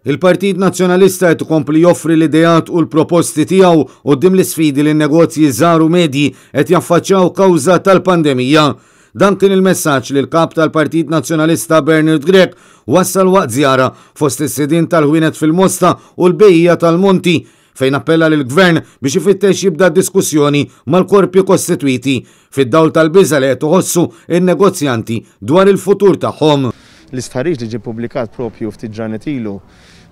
Il-Partit Nazzjonalista qed ikompli joffri l-ideat u l-proposti tiegħu quddiem l-isfidi li n-negozji żgħar u medji qed jaffaċċjaw kawża tal-pandemija. Dan kien il-messaġġ li l-Kap tal-Partit Nazzjonalista Bernard Grech wassal waqt żjara fost is-sidien tal-ħwienet fil-Mosta u l-bejjiegħa tal-Monti fejn appella lill-Gvern biex ifittex jibda diskussjoni mal-korpi kostitwiti fid-dawl tal-biża' li qed iħossu n-negozjanti dwar il-futur tagħhom. L-istħarriġ li ġie ppubblikat proprju ftit ġranet ilu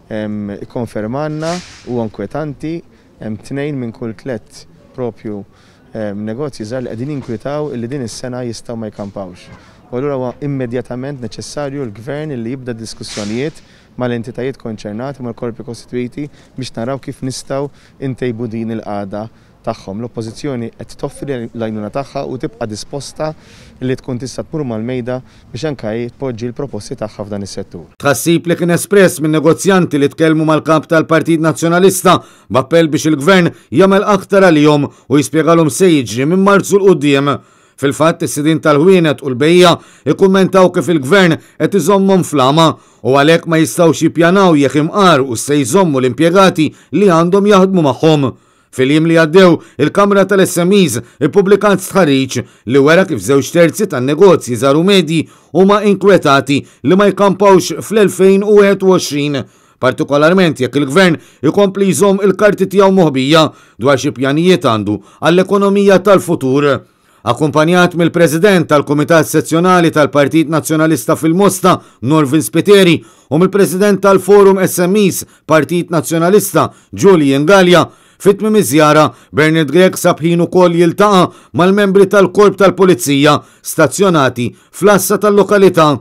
ikkonfermalna, huwa inkwetanti, hemm tnejn minn kull tlett proprju negozji żgħar li qegħdin jinkwitaw illi din is-sena jistgħu ma jkampawx. U allura huwa immedjatament neċessarju l-Gvern illi jibda diskussjonijiet mal-entitajiet konċernati, mal-korpi kostitwiti biex naraw kif nistgħu ntejbu din il-qagħda tagħhom. L-Oppożizzjoni qed toffri l-għajnuna tagħha u tibqa' disposta li tkun tista' tmur mal-mejda biex anke hi tpoġġi l-proposti tagħha f'dan is-settur. Tħassib li kien espress minn negozjanti li tkellmu mal-Kap tal-Partit Nazzjonalista b'appell biex il-Gvern jagħmel aktar għalihom u jispjegalhom se jiġri minn Marzu 'l quddiem. Fil-fatt, is-sidien tal-ħwienet u l-bejjiegħa ikkummentaw kif il-Gvern qed iżommhom fl-għama u għalhekk ma jistgħux jippjanaw jekk imqar hux se jżommu l-impjegati li għandhom jaħdmu magħhom. Fil-jiem li għaddew, il-Kamra tal-SMEs ippubblikat stħarriġ li wera kif żewġ terzi tan-negozji żgħar u medji huma inkwetati li ma jkampawx fl-2021, partikolarment jekk il-Gvern ikompli jżomm il-karti tiegħu moħbija dwar xi pjanijiet għandu għall-ekonomija tal-futur. Akkumpanjat mill-President tal-Kumitat Sezzjonali tal-Partit Nazzjonalista fil-Mosta, Norvin Spiteri, u mill-President tal-Forum SMEs Partit Nazzjonalista, Julian Galea, fi tmiem iż-żjara, Bernard Grech sab ħin ukoll jiltaqa' mal-membri tal-Korp tal-Pulizija stazzjonati fl-għassa tal-lokalità.